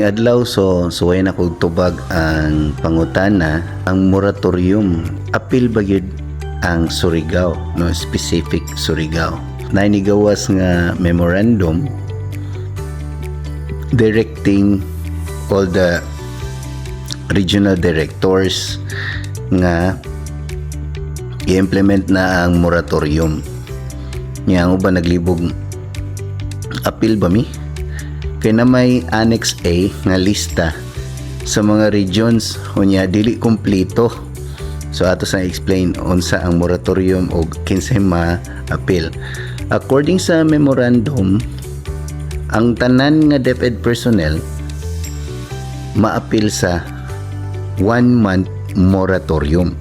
Maayong adlaw. So suway na kog tubag ang pangutana, ang moratorium, apil ba gyud ang Surigao, no? Specific Surigao. Naay nigawas nga memorandum directing all the regional directors nga i-implement na ang moratorium. Nya ang uban naglibog, apil ba mi? Kay na may Annex A nga lista sa mga regions, unya dili kumpleto. So ato sa explain unsa ang moratorium og kinsay ma-appeal. According sa memorandum, ang tanan nga DepEd personnel maapil sa one month moratorium.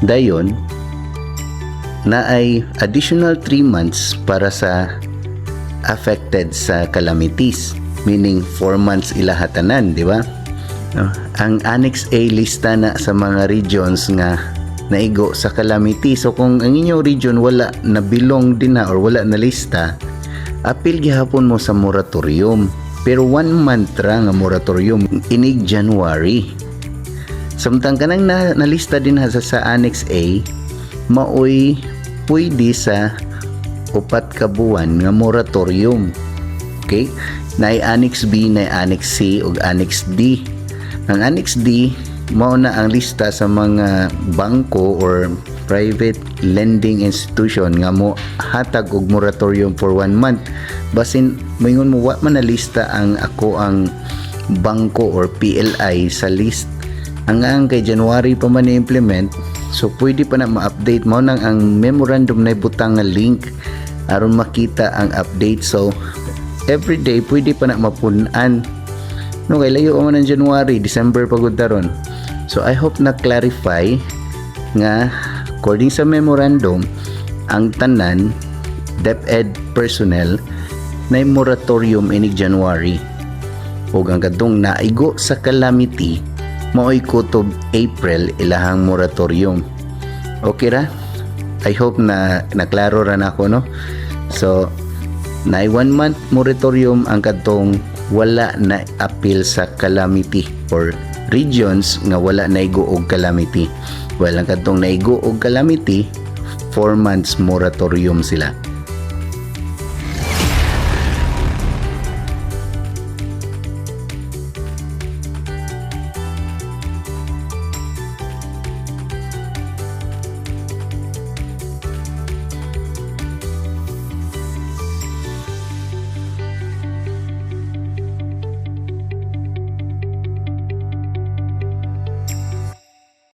Dayon, naay additional 3 months para sa affected sa calamities, meaning 4 months ilaha tanan, di ba? No? Ang Annex A, lista na sa mga regions nga naigo sa calamity. So kung ang inyong region wala na belong din na or wala na lista, apil gihapon mo sa moratorium. Pero one month ra nga moratorium inig January. Samtang kanang nalista din ha sa Annex A, maoy pwede sa 4 ka buwan nga moratorium. Okay? Naay Annex B, naay Annex C ug Annex D. Ang Annex D mao na ang lista sa mga bangko or private lending institution nga mo hatag og moratorium for one month. Basin moingon mo, wa man na lista ang ako ang bangko or PLI sa list. Ang kay January pa man i-implement, so pwede pa na ma-update. Mao nang ang memorandum na ibutang nga link aron makita ang update. So every day pwede pa na mapun-an, no? Kay layo man ang January, December pa gud taron. So I hope na clarify nga according sa memorandum, ang tanan DepEd personnel na moratorium inig January ug ang kadtong naigo sa calamity, maoy kutob April ilahang moratorium. Okay ra? I hope na naklaro ra nako, no? So naay one month moratorium ang kadtong wala na appeal sa calamity or regions nga wala naigo og calamity. Well, ang kadtong naigo og calamity, 4 months moratorium sila.